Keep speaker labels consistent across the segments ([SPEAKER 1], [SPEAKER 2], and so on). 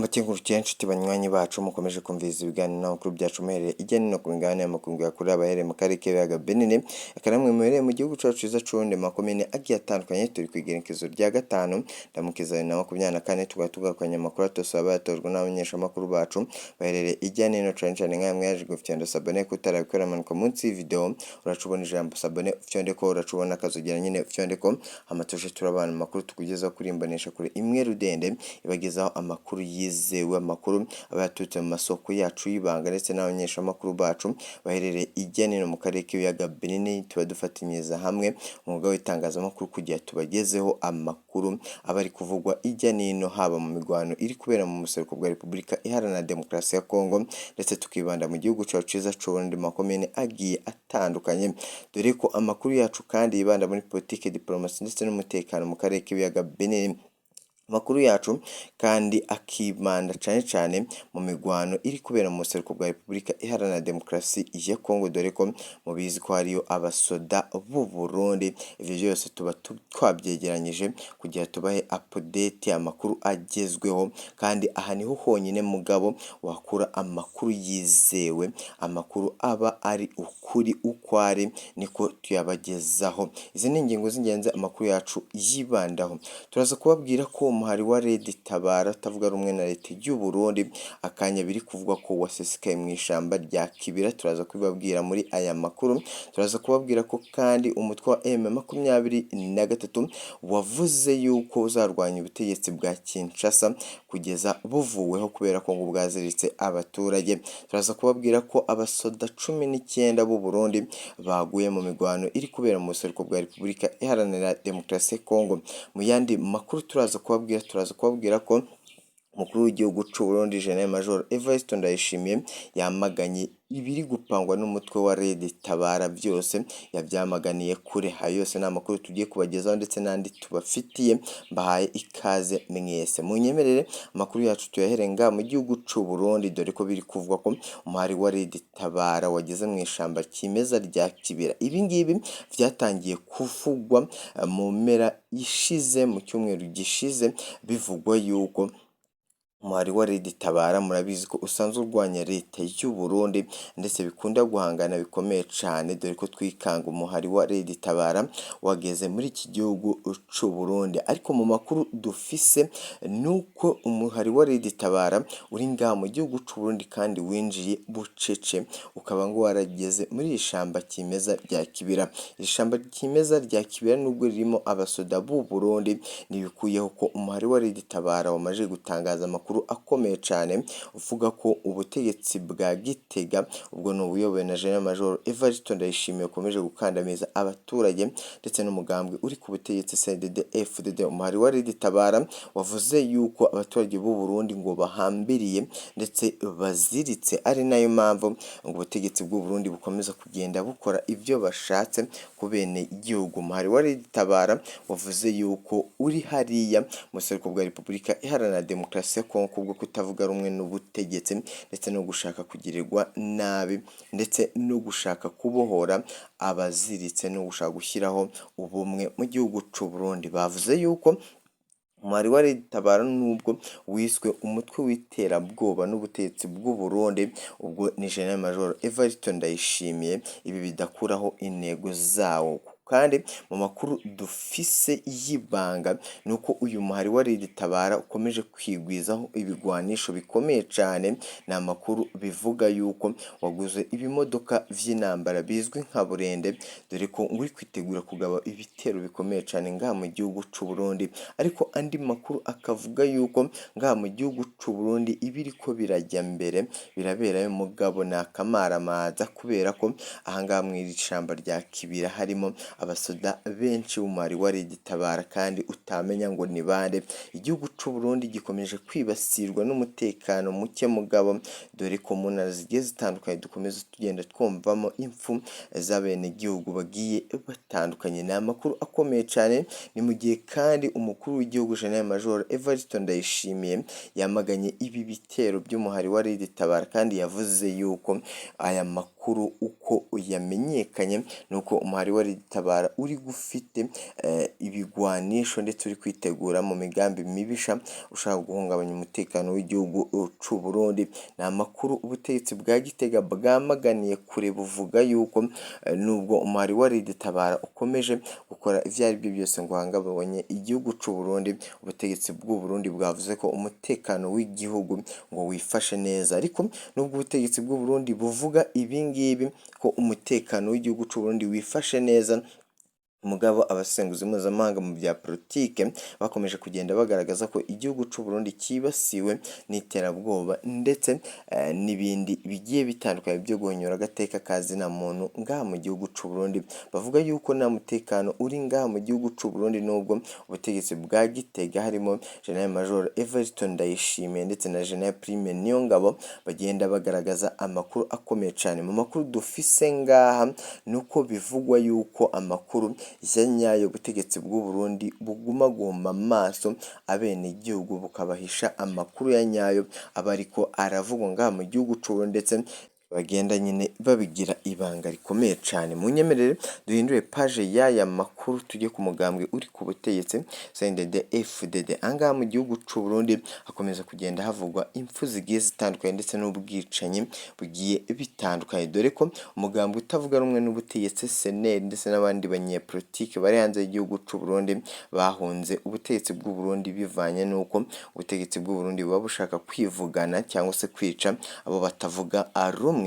[SPEAKER 1] Mbakengurukiye inshuti banywanyi bacu mukomeje kumviriza ibiganiro n'amakuru byacu muherereye hirya no hino ku migabane y'amakungu ya kure, abahereye mu karere k'ibiyaga binini, eka namwe muherereye mu gihugu cacu ciza c'Uburundi mu makomine agiye atandukanye. Turi kw'igenekerezo rya 5 Ndamukiza 2024, tukaba tugarukanye amakuru atose aba yatojwe n'abamenyeshamakuru bacu baherereye hirya no hino, cane cane nkamwe yaje gufyonda s'abonner. Kutarabikora, manuka munsi y'ivideo, uraca ubona ijambo s'abonner, ufyondeko, uraca ubona akazogera nyene, ufyondeko, hama tuje turabana amakuru tukugezaho kuri imbonesha kure imwe rudende ibagezaho amakuru yizewe, amakuru aba yaturutse mu masoko yacu y'ibanga ndetse n'abamenyeshamakuru bacu baherereye hirya no hino mu karere k'ibiyaga binini. Tuba dufatanyiriza hamwe umwuga w'itangazamakuru kugira tubagezeho amakuru aba ari kuvugwa hirya no hino, haba mu mirwano iri kubera mu buseruko bwa Repubulika Iharanira Demokarasi ya Kongo, ndetse tukibanda mu gihugu cacu ciza c'Uburundi mu makomine agiye atandukanye, dore ko amakuru yacu kandi yibanda muri politike, diplomasi ndetse n'umutekano mu karere k'ibiyaga binini. Amakuru yacu kandi akibanda cane cane mu mirwano iri kubera mu buseruko bwa Repubulika Iharanira Demokarasi ya Kongo, dore ko mubizi ko hariyo abasoda b'u Burundi. Ivyo vyose tuba twabyegeranyije kugira tubahe update, amakuru agezweho, kandi aha niho honyine mugabo wakura amakuru yizewe, amakuru aba ari ukuri uko ari niko tuyabagezaho. Izi ni ingingo z'ingenzi amakuru yacu yibandaho. Turaza kubabwira ko umuhari wa Red Tabara utavuga rumwe na leta y'u Burundi akanya biri kuvugwa ko wasesekaye mu ishamba rya Kibira, turaza kubibabwira muri aya makuru. Turaza kubabwira ko kandi umutwe wa M23 wavuze yuko uzarwanya ubutegetsi bwa Kinshasa kugeza buvuweho, kubera ko ngo bwaziritse abaturage. Turaza kubabwira ko abasoda 19 b'u Burundi baguye mu mirwano iri kubera mu buseruko bwa Repubulika Iharanira Demokarasi ya Kongo. Mu yandi makuru turaza kubabwira ko umukuru w'igihugu c'u Burundi, General Major Evariste Ndayishimiye, yamaganye ibiri gupangwa n'umutwe wa Red Tabara, byose yavyamaganiye kure. Ayo yose ni amakuru tugiye kubagezaho ndetse n'andi tubafitiye. Mbahaye ikaze mwese, munyemerere amakuru yacu tuyahere ngaha mu gihugu c'u Burundi, dore ko biri kuvugwa ko umuhari wa Red Tabara wageze mu ishamba kimeza rya Kibira. Ibi ngibi vyatangiye kuvugwa mu mpera ishize, mu cyumweru gishize, bivugwa yuko umuhari wa Red Tabara, murabizi ko usanzwe urwanya leta y'u Burundi ndetse bikunda guhangana bikomeye cane, dore ko twikanga umuhari wa Red Tabara wageze muri iki gihugu c'u Burundi. Ariko mu makuru dufise nuko umuhari wa Red Tabara uri ngaha mu gihugu c'u Burundi kandi winjiye bucece, ukaba ngo warageze muri iri shamba kimeza rya Kibira. Iri shamba kimeza rya Kibira, nubwo ririmo abasoda b'u Burundi, ntibikuyeho ko umuhari wa Red Tabara wamaze gutangaza amakuru akomeye cane uvuga ko ubutegetsi bwa Gitega, ubwo ni ubuyobowe na General Major Evariste Ndayishimiye, ukomeje gukandamiza abaturage ndetse n'umugambwe uri ku butegetsi CNDD FDD. Umuhari wa Red Tabara wavuze yuko abaturage b'u Burundi ngo bahambiriye ndetse baziritse, ari nayo mpamvu ngo ubutegetsi bw'u Burundi bukomeza kugenda bukora ibyo bashatse ku bene igihugu. Umuhari wa Red Tabara wavuze yuko uri hariya mu buseruko bwa Repubulika Iharanira Demokarasi ya Kongo kubwo kutavuga rumwe n'ubutegetsi ndetse no gushaka kugirirwa nabi ndetse no gushaka kubohora abaziritse no gushaka gushyiraho ubumwe mu gihugu c'u Burundi. Bavuze yuko umuhari wa Red Tabara, nubwo wiswe umutwe w'iterabwoba n'ubutegetsi bw'u Burundi, ubwo ni General Major Evariste Ndayishimiye, ibi bidakuraho intego zawo. Kandi mu makuru dufise y'ibanga ni uko uyu muhari wa Red Tabara ukomeje kwigwizaho ibigwanisho bikomeye cane. Ni amakuru bivuga yuko waguze ibimodoka vy'intambara bizwi nka burende, dore ko ngo uri kwitegura kugaba ibitero bikomeye cane ngaha mu gihugu c'u Burundi. Ariko andi makuru akavuga yuko ngaha mu gihugu c'u Burundi ibiriko birajya mbere biraberayo mugabo ni akamaramaza, kubera ko ahangaha mw'iri shamba rya Kibira harimo abasoda benshi b'umuhari wa Red Tabara kandi utamenya ngo ni bande. Igihugu c'u Burundi gikomeje kwibasirwa n'umutekano muke mugabo, dore ko mu ntara zigiye zitandukanye dukomeza tugenda twumvamo impfu z'abenegihugu bagiye batandukanye. Ni amakuru akomeye cane. Ni mu gihe kandi umukuru w'igihugu, General Major Evariste Ndayishimiye, yamaganye ibi bitero by'umuhari wa Red Tabara kandi yavuze yuko aya makuru Amakuru uko yamenyekanye nuko umuhari wa Tabara uri gufite ibigwanisho ndetse uri kwitegura mu migambi mibisha ushaka guhungabanya umutekano w'igihugu c'u Burundi. Ni amakuru ubutegetsi bwa Gitega bwamaganiye kure, buvuga yuko nubwo umuhari wa Tabara ukomeje gukora ivyo ari byo byose ngo uhungabanye igihugu c'u Burundi, ubutegetsi bw'u Burundi bwavuze ko umutekano w'igihugu ngo wifashe neza. Ariko nubwo ubutegetsi bw'u Burundi buvuga ibi ngibi ko umutekano w'igihugu c'u Burundi wifashe neza, mugabo abasenguzi mpuzamahanga mu bya politike bakomeje kugenda bagaragaza ko igihugu c'u Burundi cyibasiwe n'iterabwoba ndetse n'ibindi bigiye bitandukanye byo guhonyora agateka ka zina muntu ngaha mu gihugu c'u Burundi. Bavuga yuko nta mutekano uri ngaha mu gihugu c'u Burundi, nubwo ubutegetsi bwa Gitega harimo General Major Everton Ndayishimiye ndetse na General Prime Niyongabo bagenda bagaragaza amakuru akomeye cyane. Mu makuru dufise ngaha nuko bivugwa yuko amakuru ya nyayo ubutegetsi bw'u Burundi buguma guhuma amaso abenegihugu, bukabahisha amakuru ya nyayo aba ariko aravugwa ngaha mu gihugu c'u Burundi, ndetse bagenda nyine babigira ibanga rikomeye cyane. Munyemerere duhindure page y'aya makuru tujye ku mugambwe uri ku butegetsi CNDD FDD. Ahangaha mu gihugu c'u Burundi hakomeza kugenda havugwa impfu zigiye zitandukanye ndetse n'ubwicanyi bugiye bitandukanye, dore ko umugambwe utavuga rumwe n'ubutegetsi CNL ndetse n'abandi banyepolitike bari hanze y'igihugu c'u Burundi bahunze ubutegetsi bw'u Burundi bivanye n'uko ubutegetsi bw'u Burundi buba bushaka kwivugana cyangwa se kwica abo batavuga rumwe,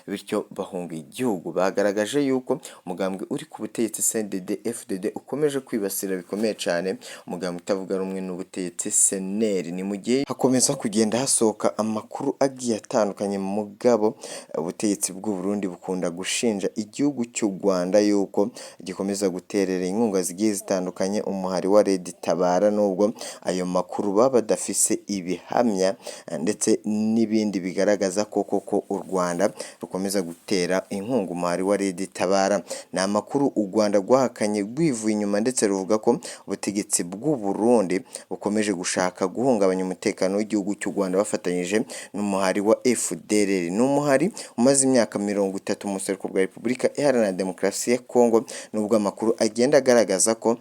[SPEAKER 1] bityo bahunga igihugu. Bagaragaje yuko umugambwe uri ku butegetsi CNDD FDD ukomeje kwibasira bikomeye cyane umugambwe utavuga rumwe n'ubutegetsi CNL. Ni mu gihe hakomeza kugenda hasohoka amakuru agiye atandukanye, mugabo ubutegetsi bw'u Burundi bukunda gushinja igihugu cy'u Rwanda yuko gikomeza guterera inkunga zigiye zitandukanye umuhari wa Red Tabara, nubwo ayo makuru baba badafise ibihamya ndetse n'ibindi bigaragaza ko koko u Rwanda rukomeza gutera inkunga umuhari wa Red Tabara. Ni amakuru u Rwanda rwahakanye rwivuye inyuma, ndetse ruvuga ko ubutegetsi bw'u Burundi bukomeje gushaka guhungabanya umutekano w'igihugu cy'u Rwanda bafatanyije n'umuhari wa FDLR. Ni umuhari umaze imyaka 30 mu buseruko bwa Repubulika Iharanira Demokarasi ya Kongo, nubwo amakuru agenda agaragaza ko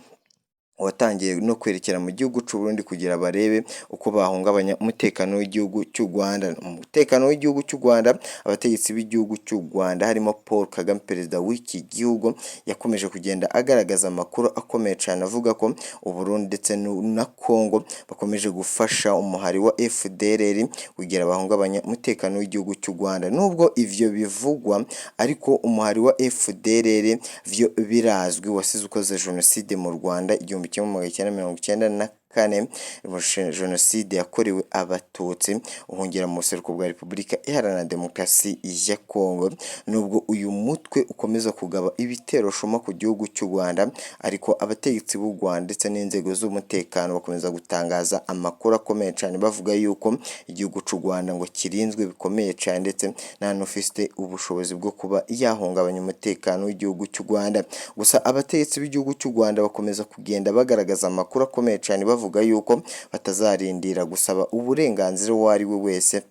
[SPEAKER 1] watangiye no kwerekera mu gihugu c'u Burundi kugira barebe uko bahungabanya umutekano w'igihugu cy'u Rwanda. Umutekano w'igihugu cy'u Rwanda, abategetsi b'igihugu cy'u Rwanda harimo Paul Kagame perezida w'iki gihugu yakomeje kugenda agaragaza amakuru akomeye cyane avuga ko u Burundi ndetse na Kongo bakomeje gufasha umuhari wa FDLR kugira bahungabanya umutekano w'igihugu cy'u Rwanda. Nubwo ivyo bivugwa, ariko umuhari wa FDLR vyo birazwi wasize ukoze jenoside mu Rwanda 1994, jenoside yakorewe Abatutsi, uhungira mu buseruko bwa Repubulika Iharanira Demokarasi ya Kongo. Nubwo uyu mutwe ukomeza kugaba ibitero shuma ku gihugu cy'u Rwanda, ariko abategetsi b'u Rwanda ndetse n'inzego z'umutekano bakomeza gutangaza amakuru akomeye cyane bavuga yuko igihugu cy'u Rwanda ngo kirinzwe bikomeye cyane, ndetse nta n'ufite ubushobozi bwo kuba yahungabanya umutekano w'igihugu cy'u Rwanda. Gusa abategetsi b'igihugu cy'u Rwanda bakomeza kugenda bagaragaza amakuru akomeye cyane bavuga yuko batazarindira gusaba uburenganzira uwo ari we wese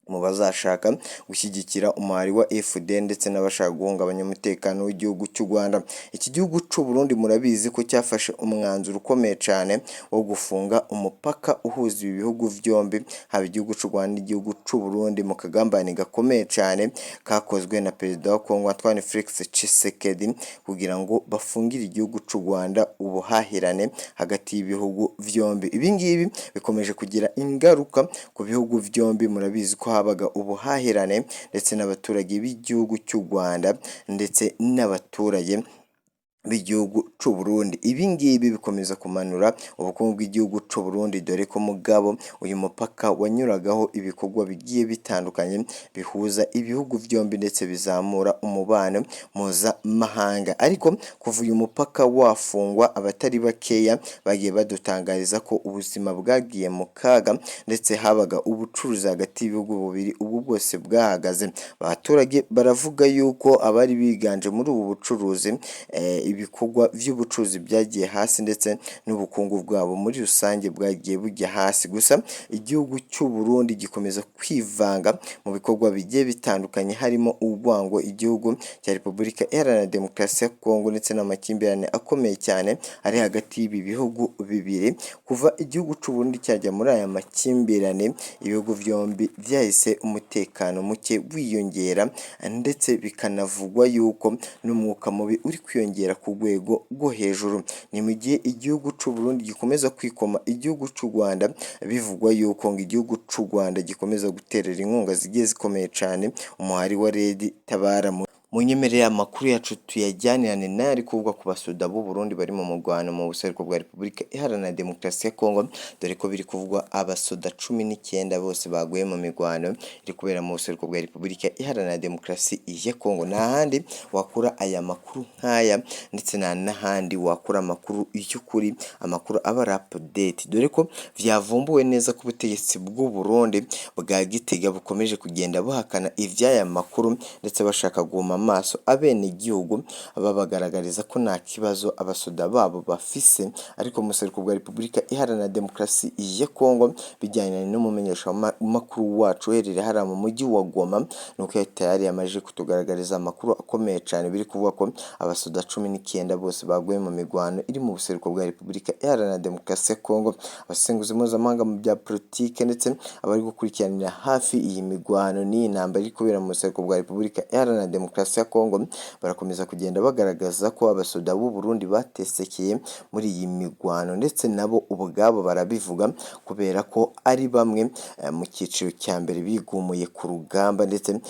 [SPEAKER 1] mu bazashaka gushyigikira umuhari wa FDL ndetse n'abashaka guhungabanya umutekano w'igihugu cy'u Rwanda. Iki gihugu cy'u Burundi murabizi ko cyafashe umwanzuro ukomeye cyane wo gufunga umupaka uhuza ibi bihugu byombi, haba igihugu cy'u Rwanda n'igihugu cy'u Burundi, mu kagambane gakomeye cyane kakozwe na perezida wa Kongo Antoine Felix Tshisekedi kugira ngo bafungire igihugu cy'u Rwanda ubuhahirane hagati y'ibihugu byombi. Ibi ngibi bikomeje kugira ingaruka ku bihugu byombi. Murabizi ko habaga ubuhahirane ndetse n'abaturage b'igihugu cy'u Rwanda ndetse n'abaturage b'igihugu cy'u Burundi. Ibi ngibi bikomeza kumanura ubukungu bw'igihugu cy'u Burundi, dore ko mugabo uyu mupaka wanyuragaho ibikorwa bigiye bitandukanye bihuza ibihugu byombi ndetse bizamura umubano mpuzamahanga. Ariko kuva uyu mupaka wafungwa, abatari bakeya bagiye badutangariza ko ubuzima bwagiye mu kaga, ndetse habaga ubucuruzi hagati y'ibihugu bubiri ubu bwose bwahagaze. Abaturage baravuga yuko abari biganje muri ubu bucuruzi ibikorwa vy'ubucuruzi byagiye hasi ndetse n'ubukungu bwabo muri rusange bwagiye bujya hasi. Gusa igihugu cy'u Burundi gikomeza kwivanga mu bikorwa bigiye bitandukanye, harimo urwango igihugu cya Repubulika Iharanira Demokarasi ya Kongo ndetse n'amakimbirane akomeye cyane ari hagati y'ibi bihugu bibiri. Kuva igihugu cy'u Burundi cyajya muri aya makimbirane, ibihugu byombi byahise umutekano muke wiyongera, ndetse bikanavugwa yuko n'umwuka mubi uri kwiyongera ku rwego rwo hejuru. Ni mu gihe igihugu cy'u Burundi gikomeza kwikoma igihugu cy'u Rwanda, bivugwa yuko ngo igihugu cy'u Rwanda gikomeza guterera inkunga zigiye zikomeye cyane umuhari wa Red Tabara. Munyemerere amakuru yacu tuyajyanirane n'ayo ari kuvugwa ku basoda b'u Burundi bari mu murwano mu buseruko bwa Repubulika Iharanira Demokarasi ya Kongo, dore ko biri kuvugwa abasoda 19 bose baguye mu mirwano iri kubera mu buseruko bwa Repubulika Iharanira Demokarasi ya Kongo. Nta handi wakura aya makuru nk'aya, ndetse nta n'ahandi wakura amakuru y'ukuri, amakuru aba ari update, dore ko vyavumbuwe neza ko ubutegetsi bw'u Burundi bwa Gitega bukomeje kugenda buhakana ivy'aya makuru, ndetse bashaka guhuma amaso abenegihugu babagaragariza ko nta kibazo abasoda babo bafise. Ariko mu buseruko bwa Repubulika Iharanira Demokarasi ya Kongo, bijyanye n'umumenyeshamakuru wacu uherereye hariya mu mujyi wa Goma, nuko tayari yamaze kutugaragariza amakuru akomeye cyane, biri kuvuga ko abasoda 19 bose baguye mu mirwano iri mu buseruko bwa Repubulika Iharanira Demokarasi ya Kongo. Abasesenguzi mpuzamahanga mu bya politike ndetse abari gukurikiranira hafi iyi mirwano n'iyi ntambara iri kubera mu buseruko bwa Repubulika Iharanira Demokarasi ya Kongo, barakomeza kugenda bagaragaza ko abasoda b'u Burundi batesekeye muri iyi mirwano, ndetse nabo ubwabo barabivuga kubera ko ari bamwe mu cyiciro cya mbere bigumuye ku rugamba, ndetse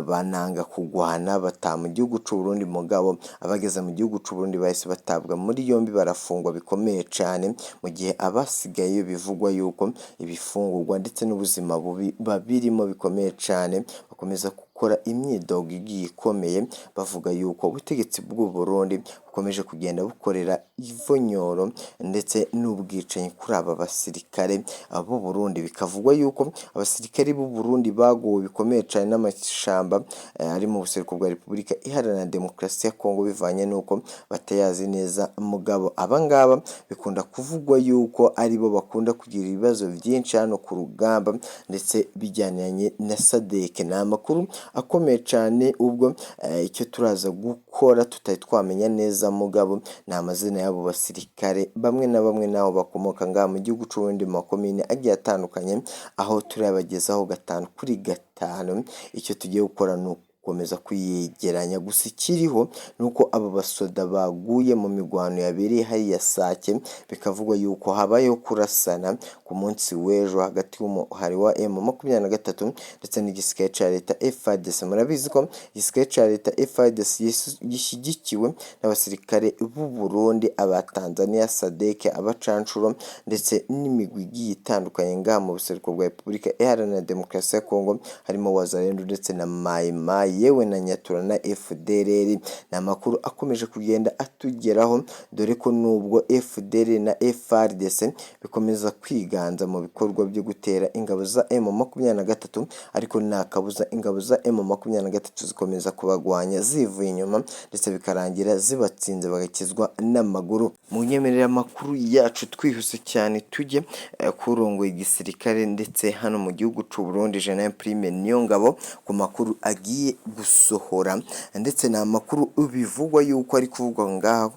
[SPEAKER 1] bananga kugwana bataha mu gihugu cy'u Burundi. Mugabo abageze mu gihugu cy'u Burundi bahise batabwa muri yombi barafungwa bikomeye cyane, mu gihe abasigaye bivugwa yuko ibifungurwa ndetse n'ubuzima bubi babirimo bikomeye cyane, bakomeza gukora imyidogo igiye ikomeye, bavuga yuko ubutegetsi bw'u Burundi bukomeje kugenda bukorera ivonyoro ndetse n'ubwicanyi kuri aba basirikare b'u Burundi. Bikavugwa yuko abasirikare b'u Burundi bagowe bikomeye cyane n'amashamba ari mu buseruko bwa Repubulika Iharanira Demokarasi ya Kongo, bivanye n'uko batayazi neza. Mugabo abangaba bikunda kuvugwa yuko aribo bakunda kugira ibibazo byinshi hano ku rugamba, ndetse bijyaniranye na SADC. Ni amakuru akomeye cyane, ubwo icyo turaza gukora tutari twamenya neza, mugabo ni amazina y'abo basirikare bamwe na bamwe n'aho bakomoka ngaha mu gihugu cy'u Burundi mu makomine agiye atandukanye, aho turabagezaho 5 kuri 5. Icyo tugiye gukora ni gukomeza kuyegeranya, gusa ikiriho ni uko abo basoda baguye mu mirwano yabereye hariya Sake, bikavugwa yuko habayeho kurasana ku munsi w'ejo hagati y'umuhari wa M23 ndetse n'igisirikare cya leta FARDC. Murabizi ko igisirikare cya leta FARDC gishyigikiwe n'abasirikare b'u Burundi, aba Tanzania, SADC, abacanshuro ndetse n'imigwi igiye itandukanye ngaha mu buseruko bwa Repubulika Iharanira Demokarasi ya Kongo, harimo Wazalendo ndetse na Mai Mai, yewe na Nyatura na FDLR. Ni amakuru akomeje kugenda atugeraho, dore ko nubwo FDLR na FARDC bikomeza kwiganza mu bikorwa byo gutera ingabo za M23, ariko nta kabuza ingabo za M23 zikomeza kubagwanya zivuye inyuma, ndetse bikarangira zibatsinze bagakizwa n'amaguru. Mu nyemerera amakuru yacu twihuse cyane tujye kurongoye igisirikare ndetse hano mu gihugu cy'u Burundi, General Prime Niyongabo, ku makuru agiye gusohora, ndetse ni amakuru bivugwa yuko ari kuvugwa ngaha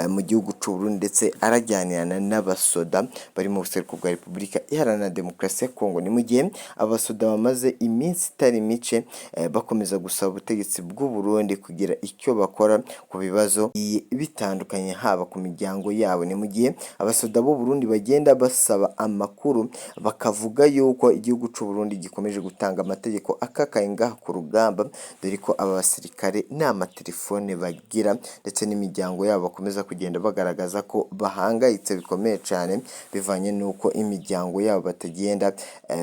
[SPEAKER 1] mu gihugu cy'u Burundi, ndetse arajyanirana n'abasoda bari mu buseruko bwa Repubulika Iharanira Demokarasi ya Kongo. Ni mu gihe abasoda bamaze iminsi itari mike bakomeza gusaba ubutegetsi bw'u Burundi kugira icyo bakora ku bibazo bitandukanye, haba ku miryango yabo. Ni mu gihe abasoda b'u Burundi bagenda basaba amakuru, bakavuga yuko igihugu cy'u Burundi gikomeje gutanga amategeko akakaye ngaha ku rugamba, dore ko aba basirikare nta matelefone bagira, ndetse n'imiryango yabo bakomeza kugenda bagaragaza ko bahangayitse bikomeye cyane, bivanye n'uko imiryango yabo batagenda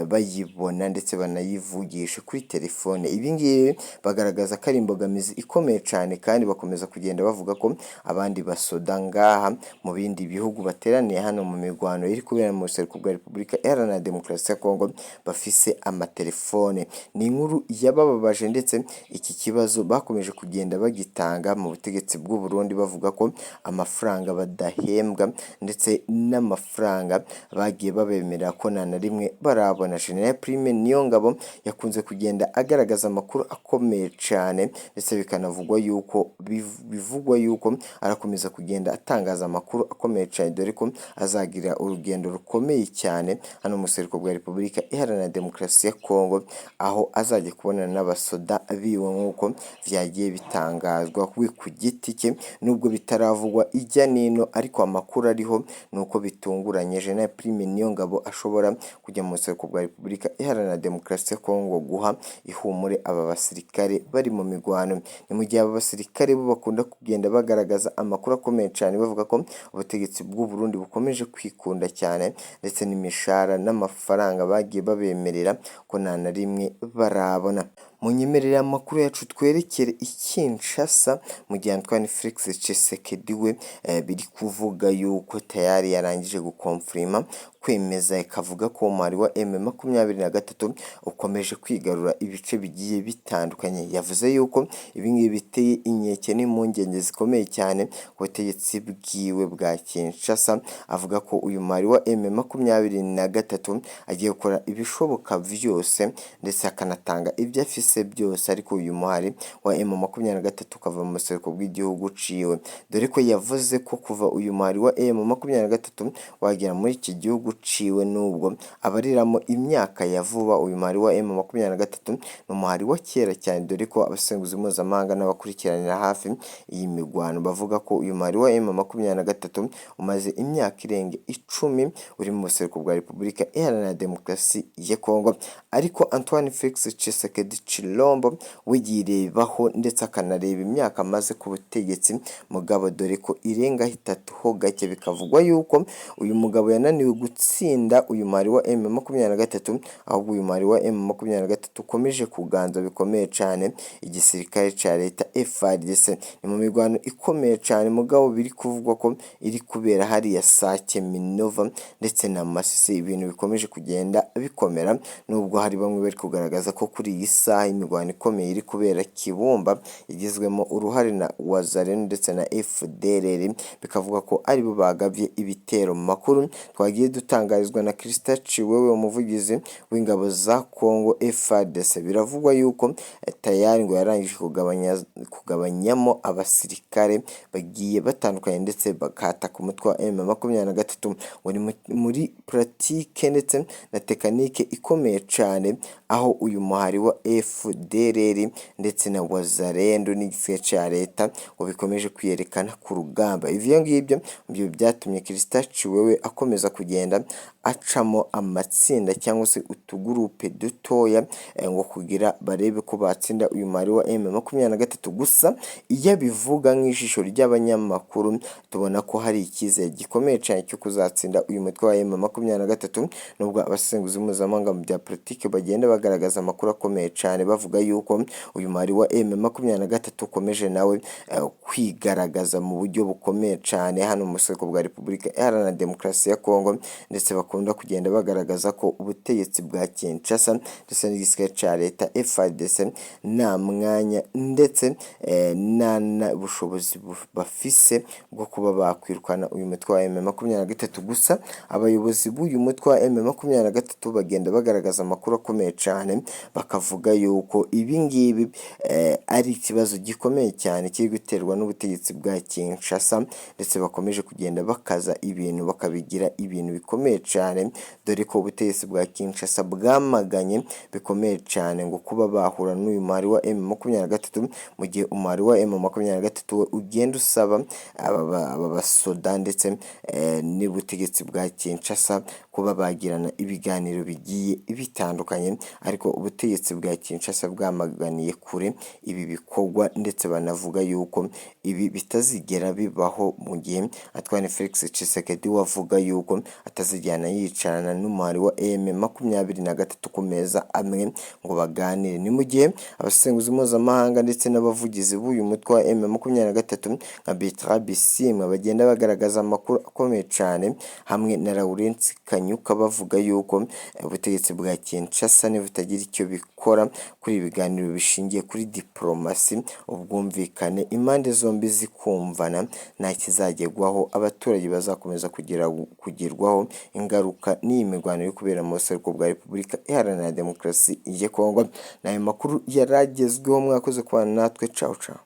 [SPEAKER 1] bayibona ndetse banayivugisha kuri telefone. Ibi ngibi bagaragaza ko ari imbogamizi ikomeye cyane, kandi bakomeza kugenda bavuga ko abandi basoda ngaha mu bindi bihugu bateraniye hano mu mirwano iri kubera mu buseruko bwa Repubulika Iharanira Demokarasi ya Kongo bafise amatelefone. Ni inkuru yabababaje ndetse Iki kibazo bakomeje kugenda bagitanga mu butegetsi bw'u Burundi, bavuga ko amafaranga badahembwa ndetse n'amafaranga bagiye babemerera ko nta na rimwe barabona. General Prime Niyongabo yakunze kugenda agaragaza amakuru akomeye cyane, ndetse bikanavugwa yuko bivugwa yuko arakomeza kugenda atangaza amakuru akomeye cyane, dore ko azagira urugendo rukomeye cyane hano mu buseruko bwa Repubulika Iharanira Demokarasi ya Kongo, aho azajya kubonana n'abasoda biwe nk'uko vyagiye bitangazwa we ku giti cye, nubwo bitaravugwa ijya nino, ariko amakuru ariho ni uko bitunguranye General Prime Niyongabo ashobora kujya mu buseruko bwa Repubulika Iharanira Demokarasi ya Kongo guha ihumure aba basirikare bari mu migwano. Ni mu gihe aba basirikare bo bakunda kugenda bagaragaza amakuru akomeye cyane, bavuga ko ubutegetsi bw'u Burundi bukomeje kwikunda cyane, ndetse n'imishahara n'amafaranga bagiye babemerera ko nta na rimwe barabona. Munyemerere amakuru yacu twerekere i Kinshasa, mu gihe Antoine Felix Tshisekedi we biri kuvuga yuko tayari yarangije gukomfirima kwemeza, ikavuga ko umubare wa M23 ukomeje kwigarura ibice bigiye bitandukanye. Yavuze yuko ibi ngibi biteye inkeke n'impungenge zikomeye cyane ku butegetsi bwiwe bwa Kinshasa, avuga ko uyu mubare wa M23 agiye gukora ibishoboka vyose ndetse akanatanga ibyo afise byose, ariko uyu muhari wa M23 ukava mu buseruko bw'igihugu ciwe, dore ko yavuze ko kuva uyu muhari wa M23 wagera muri iki gihugu ciwe, nubwo abariramo imyaka ya vuba, uyu muhari wa M23 ni umuhari wa kera cyane, dore ko abasenguzi mpuzamahanga n'abakurikiranira hafi iyi migwano bavuga ko uyu muhari wa M23 umaze imyaka irenga 10 uri mu buseruko bwa Repubulika Iharanira Demokarasi ya Kongo. Ariko Antoine Felix Tshisekedi Tshilombo wigirebaho ndetse akanareba imyaka amaze ku butegetsi mugabo, dore ko irenga 3 ho gake, bikavugwa yuko uyu mugabo yananiwe gutsinda uyu muhari wa M23, ahubwo uyu muhari wa M23 ukomeje kuganza bikomeye cyane igisirikare ca leta FARDC. Ni mu mirwano ikomeye cyane mugabo biri kuvugwa ko iri kubera hariya Sake, Minova ndetse na Masisi, ibintu bikomeje kugenda bikomera, nubwo hari bamwe bari kugaragaza ko kuri iyi saha imirwano ikomeye iri kubera Kibumba igizwemo uruhare na Wazalendo ndetse na FDLR, bikavuga ko aribo bagabye ibitero. Mu makuru twagiye dutangarizwa na Christa Ciwewe, umuvugizi w'ingabo za Kongo FARDC, biravugwa yuko tayari ngo yarangije kugabanyamo abasirikare bagiye batandukanye ndetse bakataka umutwe wa M23 ngo ni muri pratique ndetse na tekanike ikomeye cyane, aho uyu muhari wa FDLR ndetse na Wazalendo n'igisirikare ca leta ngo bikomeje kwiyerekana ku rugamba. Ivyo ngibyo byo byatumye Christa Ciwewe akomeza kugenda acamo amatsinda cyangwa se utugurupe dutoya ngo kugira barebe ko batsinda uyu muhari wa M23. Gusa iyo abivuga nk'ijisho ry'abanyamakuru tubona ko hari icyizere gikomeye cyane cyo kuzatsinda uyu mutwe wa M23, nubwo abasenguzi mpuzamahanga mu bya politike bagenda bagaragaza amakuru akomeye cyane bavuga yuko uyu muhari wa M23 ukomeje nawe kwigaragaza mu buryo bukomeye cyane hano mu buseruko bwa Repubulika Iharanira Demokarasi ya Kongo, ndetse bakunda kugenda bagaragaza ko ubutegetsi bwa Kinshasa ndetse n'igisirikare ca leta FARDC nta mwanya ndetse nta bushobozi bafise bwo kuba bakwirukana uyu mutwe wa M23. Gusa abayobozi b'uyu mutwe wa M23 bagenda bagaragaza amakuru akomeye cyane, bakavuga yuko ibi ngibi ari ikibazo gikomeye cyane kiri guterwa n'ubutegetsi bwa Kinshasa, ndetse bakomeje kugenda bakaza ibintu bakabigira ibintu bikomeye cyane, dore ko ubutegetsi bwa Kinshasa bwamaganye bikomeye cyane ngo kuba bahura n'uyu muhari wa M23, mu gihe umuhari wa M23 we ugenda usaba aba basoda ndetse n'ubutegetsi bwa Kinshasa kuba bagirana ibiganiro bigiye bitandukanye, ariko ubutegetsi bwa Kinshasa bwamaganiye kure ibi bikorwa, ndetse banavuga yuko ibi bitazigera bibaho mu gihe Antoine Felix Tshisekedi wavuga yuko atazigera atazijyana yicarana n'umuhari wa M23 ku meza amwe ngo baganire. Ni mu gihe abasesenguzi mpuzamahanga ndetse n'abavugizi b'uyu mutwe wa M23 nka Bertrand Bisimwa bagenda bagaragaza amakuru akomeye cyane hamwe na Lawrence Kanyuka, bavuga yuko ubutegetsi bwa Kinshasa nibutagira icyo bikora kuri ibi biganiro bishingiye kuri diplomasi, ubwumvikane, impande zombi zikumvana, nta kizagerwaho, abaturage bazakomeza kugirwaho ingaruka n'iyi mirwano iri kubera mu buseruko bwa Repubulika Iharanira Demokarasi ya Kongo. Ni ayo makuru yari agezweho, mwakoze kubana natwe, cawu cawu.